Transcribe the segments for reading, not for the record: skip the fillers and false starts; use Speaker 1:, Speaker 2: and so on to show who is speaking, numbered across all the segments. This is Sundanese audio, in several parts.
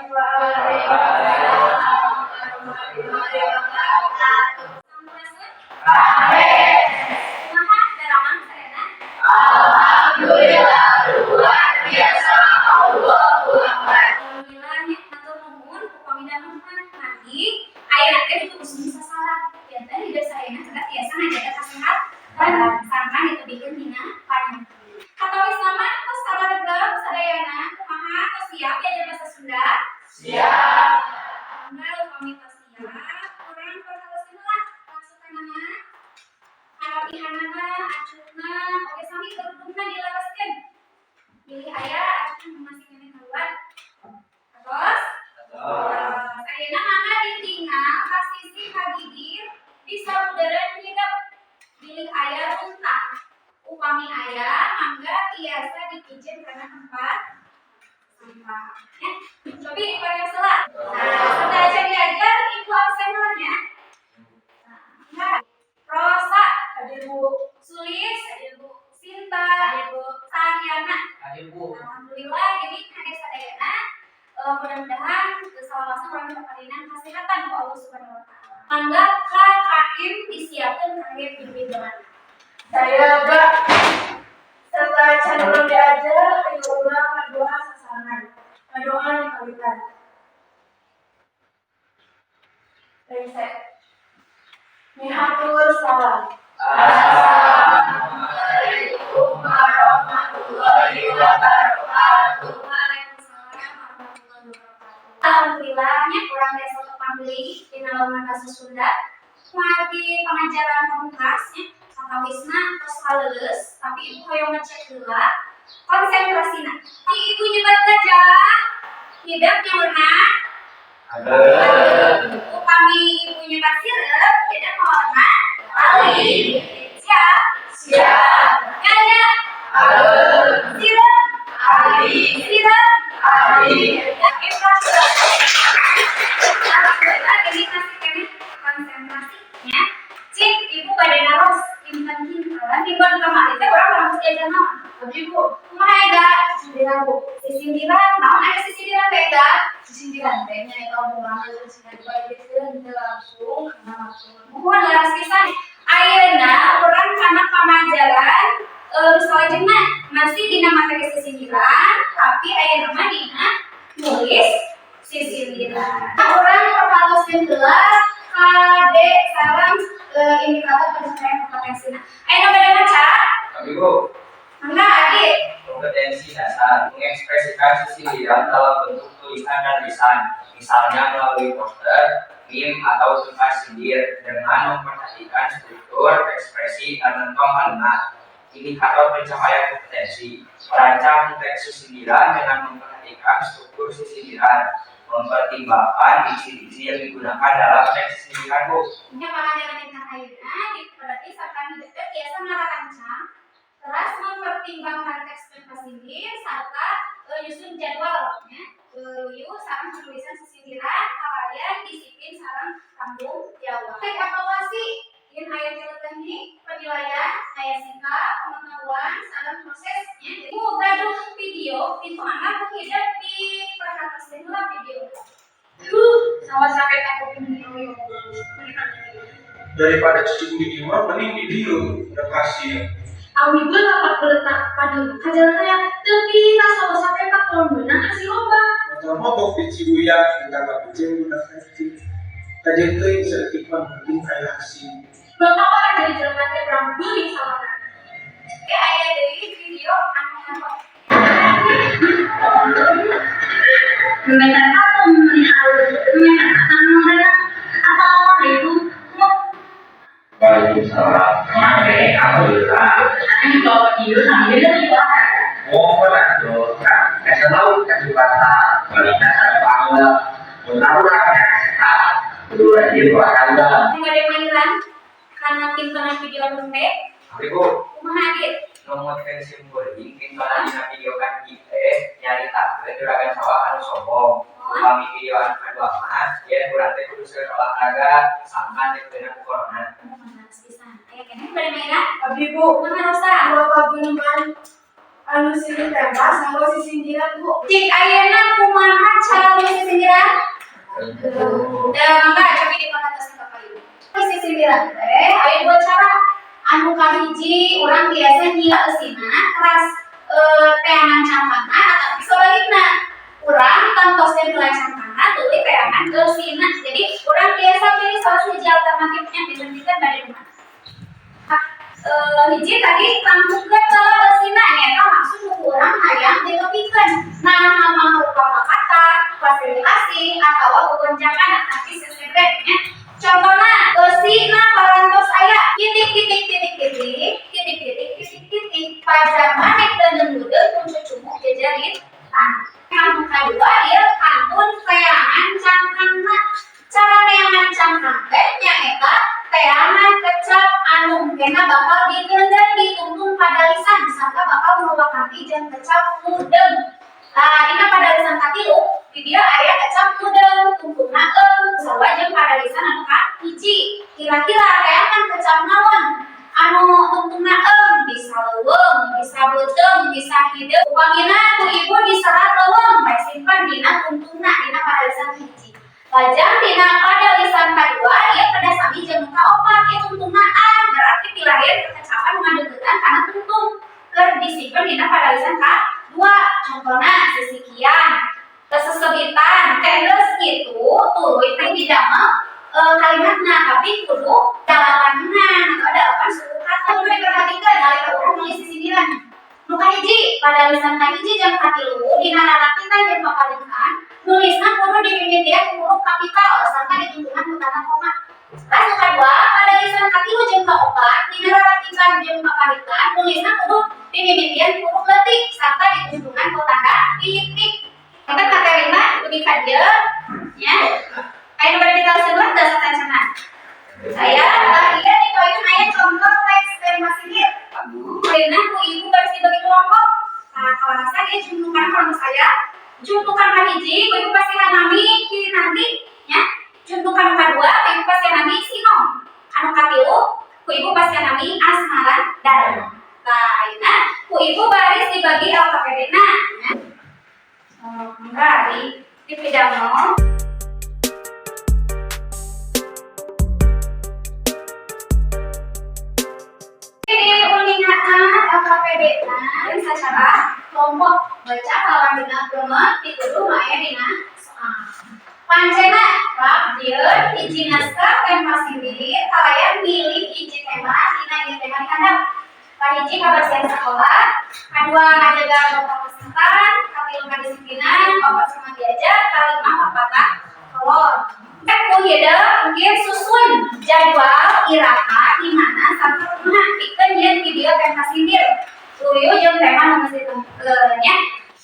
Speaker 1: Waalaikumsalam warahmatullahi wabarakatuh.
Speaker 2: Sampurasun.
Speaker 1: Rampes.
Speaker 2: Kumaha daramang sadayana?
Speaker 1: Alhamdulillah, luar biasa. Allahu Akbar.
Speaker 2: Alhamdulillah nya, hatur nuhun upami damang nanti ayeuna teh ditulis bisa salah. Janten hidup sadayana kedah tiasa ngajaga kesehatan sangkan ditebihkeun tina panyakit. Katawis nama tos sabarebleng sadayana, kumaha, tos siap diajar bahasa Sunda?
Speaker 1: Siap.
Speaker 2: Alhamdulillah, upami tos siap, urang perhaloskeun lah masukanana. Karapihanana, acukna, oge sami kerudungna dilereskeun. Bilih aya acukna masih keneh keluar. Terus? Terus. Ayeuna mangga ditinggal ka sisi kagigir di sabudereun hidep. Bilih aya runtah. Upami aya, mangga tiasa dipiceun kana tempat sampah. Ya, cobi parios heula. Nah, sateuacan diajar, Ibu absen heula nya. Nah, Rosa,
Speaker 1: Hadir, Bu.
Speaker 2: Sulis,
Speaker 1: Hadir, Bu.
Speaker 2: Sinta,
Speaker 1: Hadir, Bu.
Speaker 2: Sariana.
Speaker 3: Hadir, Bu.
Speaker 2: Alhamdulillah, jadi hade sadayana, mudah-mudahan salawasna urang dipaparinan kesehatan ku Allah Subhanahu wa Taala. Mangga KKM disiapkeun kangge video-videoan.
Speaker 1: Saya gak sateuacan belum diajar, ayo urang ngadoa sasarengan. Ngadoa di kawitan. Rengse. Mihatur salam. Assalamualaikum warahmatullahi wabarakatuh.
Speaker 2: Waalaikumsalam warahmatullahi wabarakatuh. Alhamdulillah nya, urang tiasa tepang deui dina lowongan bahasa Sunda. Kumargi pengajaran pamungkas nya, sakawisna tos haleuleus, tapi Ibu hoyong ngecek heula konsentrasina. Ti Ibu nyebat gajah, hidep nyaurna? Upami Ibu nyebat sireub, hidep mawarna alit. Siap?
Speaker 1: Siap.
Speaker 2: Gajah.
Speaker 1: Alem.
Speaker 2: Sireub.
Speaker 1: Alit.
Speaker 2: Sireub.
Speaker 1: Alit.
Speaker 2: Alhamdulillah, ini masih keneh konsentrasinya. Cik, Ibu bade naros kinten-kinten mingguan kamari teh urang urang diajar naon?
Speaker 1: Abdi, Bu.
Speaker 2: Kumaha, Ega?
Speaker 1: Sisindiran, Bu.
Speaker 2: Sisindiran, naon aya sisindiran teh, Ega?
Speaker 1: Sisindiran teh nyaeta omongan sing dibagikeun teu langsung kana maksud.
Speaker 2: Muhun, leres pisan. Ayeuna urang kana pamajaran salajengna, masih dina materi sisindiran, tapi ayeuna mah dina nulis sisindiran. Urang perhaluskeun heula KD sareng indikator pencapaian kompetensina. Ayeuna bade maca?
Speaker 3: Abdi, Bu.
Speaker 2: Mangga, Adi.
Speaker 3: Kompetensi dasar mengekspresikan sisindiran dalam bentuk tulisan dan lisan, misalnya melalui poster, meme, atau tingkah sindir, dengan memperhatikan struktur, ekspresi, dan lentong kalimat. Indikator pencapaian kompetensi: merancang teks sisindiran dengan memperhatikan struktur sisindiran, mempertimbangkan diksi-diksi yang digunakan dalam teks sisindiran, Bu.
Speaker 2: Nya, pangajaran dinten ayeuna berarti sakami deket biasa ngarancang, teras mempertimbangkan teks pensindir serta nyusun jadwal nya, luyu sareng penulisan sisindiran kalayan disiplin sareng tanggung jawab. Baik, evaluasi yen aya tilu teknik penilaian, aya sikap, pengetahuan, sareng prosesnya. Ibu gaduh video pintu anak ku hidep diperhatoskeun heula video.
Speaker 1: Duh, sawah sampai takut ini.
Speaker 4: Daripada cicing di imah, mending di dieu udah hasil.
Speaker 5: Abi lapak beletak pada kajalan raya, tapi rasa sampai tak beunang hasil lomba.
Speaker 4: Motor mogok di Cibuya, ditangkap kucing guna 5G. Kajeun teuing saeutik mah, penting aya hasil.
Speaker 5: Bakal orang jadi jelema teh urang beuling sawana.
Speaker 2: Oke, aya deui video anu nonton.
Speaker 6: Komentar apa melihat komentar akan mengenang. Assalamualaikum.
Speaker 7: Waalaikumsalam. Mangke, alhamdulillah.
Speaker 6: Ini bawa video sambil olahraga.
Speaker 7: Oh, atuh. Asa tahu kesempatan kualitas bangga. Mun urang yang sehat, kudu rajin olahraga.
Speaker 2: Nu bade mairan kana pintonan video teh?
Speaker 3: Abdi, Bu.
Speaker 2: Kumaha, Adit?
Speaker 3: Numutkeun simkuring, pintonan dina video kan teh nyaritakeun juragan sawah anu sombong. Upami video anu kadua mah, yen urang teh kudu seueur olahraga sangkan teh beunang ku corona.
Speaker 2: Leres pisan. Aya keneh bade mairan?
Speaker 1: Abdi, Bu.
Speaker 2: Kumaha, Rosa?
Speaker 1: Dua paguneman anu silih tempas nganggo sisindiran, Bu.
Speaker 2: Cik, ayeuna kumaha cara nulis? Sindiran teh aya dua cara. Anu kahiji, urang biasa nyia eusina teras teangan cangkangna, atau sebalikna, urang tantoskeun heula cangkangna tuluy teangan eusina. Jadi urang biasa pilih salah sahiji alternatifnya, ditentukan dari mana. Hiji tadi tangtungkeun heula eusina, nyaeta maksud nu urang hayang ditepikeun. Nah, mangrupa kata, fasilitasi, atawa begonjakan tapi CCB nya. Contohna, eusina parantos aya titik titik titik titik titik titik titik titik, pajama nek deundeung kun cucumuk jejeritan. Anu kadua ieu kantun teangan cangkangna. Cara neangan cangkang teh nyaeta teangan kecap anu engkena bakal digendan dituntun pada lisan sarta bakal murwakanti jeung kecap mudeng. Nah, dina padalisan katilu di dieu aya kecap mudeng tungtungna eung, sarua jeung padalisan anu kahiji. Kira-kira teangan kecap naon anu tungtungna eung? Bisa leuweung, bisa beuteung, bisa hideung. Upamina ku ibu diserat leuweung, bae simpen dina tungtungna dina padalisan hiji. Lajeng dina padalisan kadua ieu kedah sami jeung nu kaopat, ieu tungtungna an, berarti pilarian kekecapan nu ngadeuketan kana tungtung keur disimpen dina padalisan kadua. Contohna sisikian, kesesebitan, geus kitu tuluy teh didamel kalimatna, tapi kudu dalapanan atau dalapan suku kata. Kudu diperhatikeun nalika urang nulis sisindiran. Nu kahiji, padalisan kahiji jeung katilu dina rarakitan jeung papalikan nulisna kudu dimimitian ku huruf kapital sarta dituntungan ku tanda koma. Terus nu kadua, padalisan katilu jeung kaopat dina rarakitan jeung papalikan nulisna kudu dimimitian ku huruf leutik sarta dituntungan ku tanda titik. Kita materina dugi ka dieu nya. Aya nu bade ditaroskeun teu sateuacanna? Saya ieu di payun aya contoh teks tema sindir. Ayeuna ku ibu baris dibagi kelompok. Nah, kalau rasa ieu juntukan kelompok saya, juntukan kahiji ku ibu pasihan nami Kinanti nya. Juntukan kadua ku ibu pasihan nami Sinong. Anu katilu ku ibu pasihan nami Asmara Dharma. Nah, ayeuna ku ibu baris dibagi LKPD-na nya. Oh, enggak, di pidamel. Di uningaan LKPD na secara kelompok baca lawan dina gemet pituduh nu aya dina soal. Pancena rak jieun hiji naskah tema sindir kalayan milih hiji tema dina ieu tema di handap. Kahiji kabersihan sekolah, kadua ngajaga protokol kesehatan, katilu kadisiplinan, kaopat semangat diajar, kalima papatah kolor. Ku hideung mungkin susun jadwal iraha di mana sarta kumaha pikeun nyieun video tema sindir. Luyu jeung tema nu geus ditentukeun nya.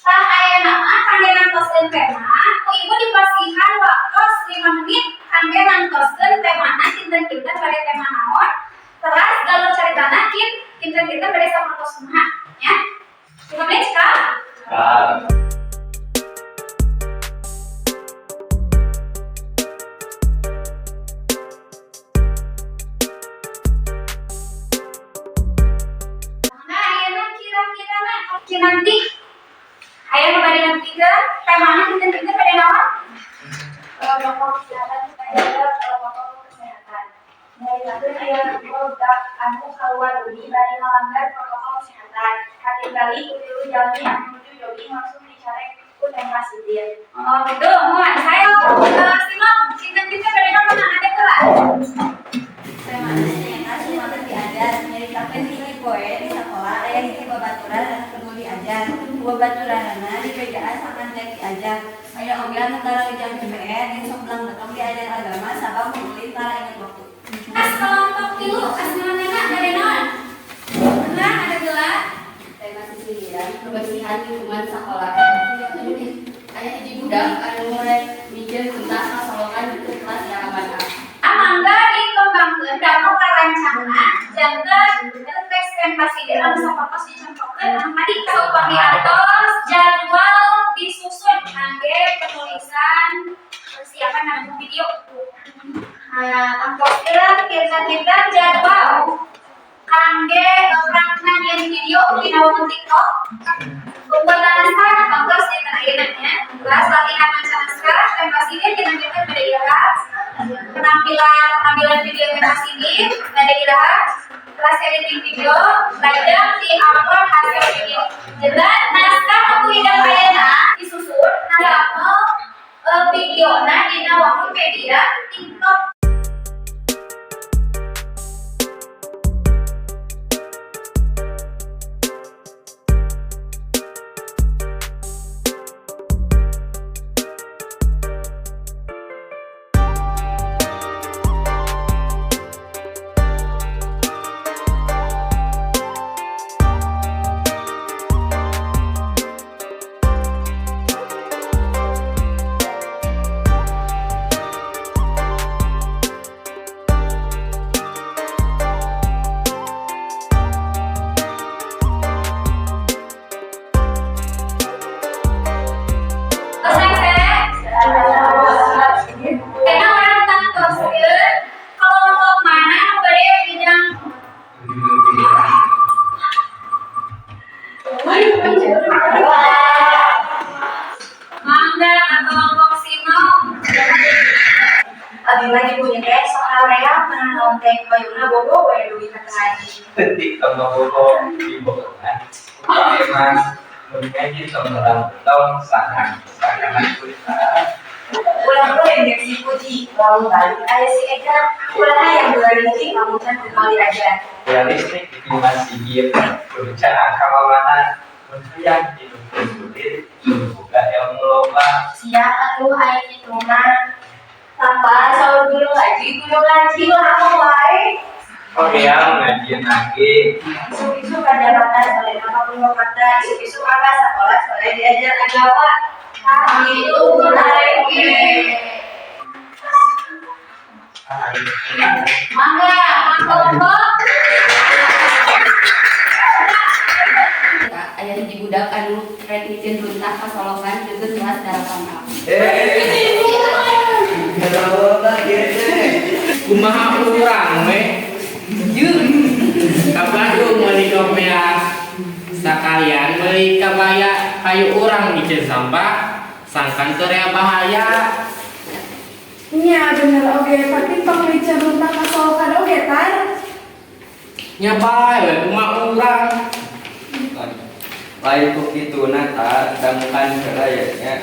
Speaker 2: Tah, ayeuna mah kangge nangtoskeun tema, ku ibu dipasihan waktos 5 menit kangge nangtoskeun temana, kinten-kinten bade tema naon, teras galur caritana kinten-kinten bade sapertos kumaha nya. 5 menit cekap?
Speaker 3: Cekap.
Speaker 2: Nah, ayeuna kira-kira Kinanti aya nu bade nangtikeun temana kinten-kinten bade naon?
Speaker 1: Protokol kesehatan supaya protokol kesehatan. Nyaritakeun aya budak anu kaluar uli bari ngalanggar protokol kesehatan. Katingali ku tilu jalmi anu nuju jogging langsung dicarek ku tema sindir.
Speaker 2: Oh gitu, mohon saya Sinong, kinten-kinten bade naon, mana ada heula.
Speaker 8: Temana nyaeta semangat diajar, nyaritakeun hiji poe di sakola aya hiji babaturan anu kudu diajar. Ku babaturanana dibejaan sakantenan diajar. Aya oge anu tara jam PPR jeung sok belang betong diajar agama sabab ulin tara inget waktu.
Speaker 2: As kelompok tilu asmaranana bade naon? Nah, ada heula.
Speaker 8: Tema sisindiran kebersihan lingkungan sekolah. Aya hiji budak anu rek miceun kunta ka solokan di kelas 8A.
Speaker 2: Mangga dikembangkeun damel rencana janten teks tema sindir anu sapertos dicontohkeun anu tadi. Saupami atos jadwal disusun kangge penulisan persiapan anu video. Nah, tangtoskeun kinten-kinten jadwal kangge prangna nyieun video dina wonten TikTok. Pembuatan naskah tangtos dinten ayeuna nya. Bahas latihan maca naskah. pentas sindir kita bade iraha? Penampilan penampilan video pentas sindir bade iraha? Kelas editing video, lajeng di upload hasil video. Jelas naskah nu hidang ayeuna disusun ngadamel videona dina wangun media TikTok. Selesai. Karena urang tangtoskeun kelompok mana nu bade bidang? Mangga ka kelompok Sinong.
Speaker 1: Abi mah dipunya teh sok haream meunang teh payuna bobo we dugi ka teu ngaji.
Speaker 3: Penting tong bobo dibohongan. Emang mun ngaji tong tong sangang sangangan kuliah.
Speaker 1: Ulah we geus dipuji, lamun balik aya si Ega. Ulah hayang gelar hiji lamun can kudu diajar.
Speaker 3: Realistik di masjid kudu caang ka mamana mun hayang hidup sulit kudu boga ilmu loba.
Speaker 1: Siap atuh aya kitu mah. Papa saur guru ngaji ulah wae.
Speaker 3: Hoream ngaji lagi.
Speaker 1: Isuk-isuk ka jabatan sore ka kota, isuk-isuk ka sakola sore diajar agama. Ah gitu menarik.
Speaker 2: Mangga, kelompok.
Speaker 8: Aya hiji budak anu rek miceun runtah ka solokan deukeut kelas 8A.
Speaker 9: Kumaha urang we? Ka Bandung meuli dompet sakalian meuli kabaya, hayu urang miceun sampah sangkan teu rea bahaya.
Speaker 5: Nya bener oge, tapi tong miceun runtah ka solokan oge tar.
Speaker 9: Nya bae we kumaha urang.
Speaker 3: Lain ku kituna ta dangukan heula ya nya.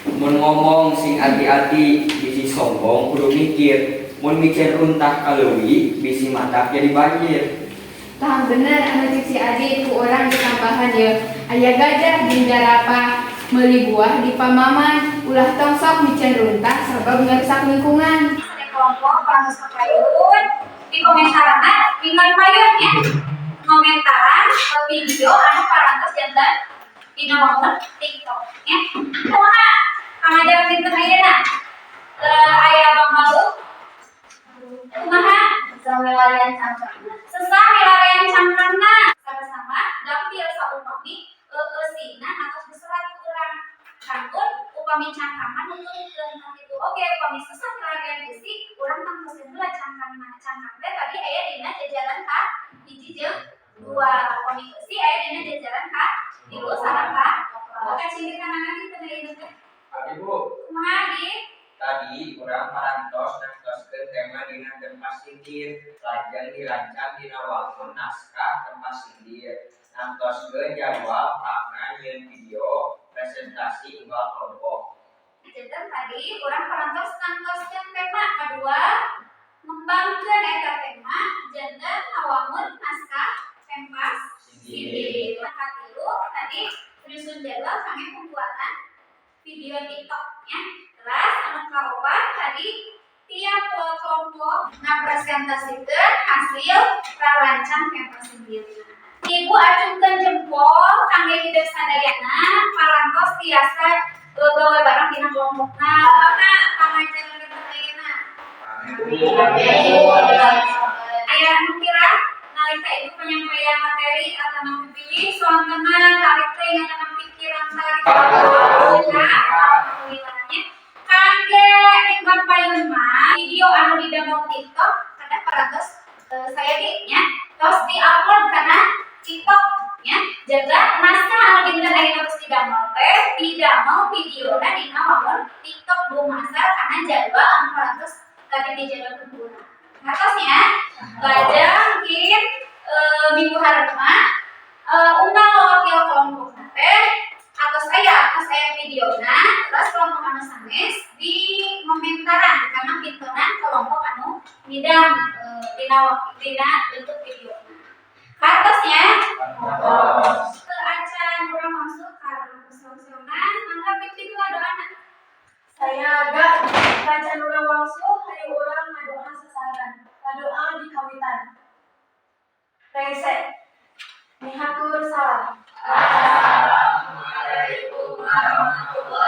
Speaker 3: Mun ngomong sing ati-ati bisi sombong kudu mikir. Mun miceun runtah ka leuwi bisi matak jadi banjir.
Speaker 10: Tah bener anu cek si Adi, ku urang ditambahan ye. Aya gajah jeung jarapah meuli buah di pamaman, ulah tong sok miceun runtah sabab ngarusak lingkungan.
Speaker 2: Ada kelompok parantos kapayun di komentarana minggon payun ya. Komentaran video anu parantos janten dina wangun TikTok nya. Kumaha pangajaran dinten ayeuna? Aya Bang Malu. Kumaha?
Speaker 1: Sampai cangkangna.
Speaker 2: Sesah milarian cangkangna. Sama-sama gampil saupami eusina atos diserat ku urang. Kantun upami cangkangna nutulkeun tah kitu oge upami sesah milarian eusi urang tangtoskeun heula cangkangna. Cangkang teh tadi aya dina jajaran ka hiji jeung dua. Upami eusi aya dina jajaran ka tilu sareng ka opat. Kacirikanana dinten ayeuna teh.
Speaker 3: Abi Bu,
Speaker 2: Kumaha di?
Speaker 3: Tadi urang parantos nangtoskeun tema dina tempat sindir, lajeng dirancang dina wangun naskah tempat sindir. Nangtoskeun jadwal prakna nyieun video presentasi unggal kelompok.
Speaker 2: Janten tadi urang parantos nangtoskeun tema kedua ngembangkeun eta tema janten ngawangun naskah pentas sindir. Katilu tadi menyusun jadwal kangge pembuatan video TikTok nya. Terus anu kaopat tadi tiap kelompok ngapresentasikan hasil rarancang pentas sindir. Ibu acungkeun jempol kangge hidep sadayana parantos tiasa gawe bareng dina kelompokna. Maka pangajaran dinten ayeuna. Aya anu kira nalika ibu penyampaian materi atau pilih soalna tarik teh ngan pikiran tarik. Nah, alhamdulillahnya kangge minggon payun mah video anu didamel TikTok kada parantos saya ge nya tos di-upload kana TikTok nya. Jaga naskah anu dinten ayeuna tos didamel teh didamel videona dina wangun TikTok. Sok dumasar kana jadwal anu parantos tadi dijadwalkeun ku urang. Hartos nya, lajeng mungkin minggu hareup mah unggal wakil kelompok teh atau saya videona, terus kelompok anu sanes di ngomentaran karena pintonan kelompok anu midang dina bentuk video. Hartos nya, teu acan urang masuk ka song-songan, mangga pimpin lah doana.
Speaker 5: Saya agak kacan urang wangsul, hayu urang ngadoa sasarengan. Ngadoa di kawitan. Rese. Mihatur salam.
Speaker 3: Assalamualaikum warahmatullahi.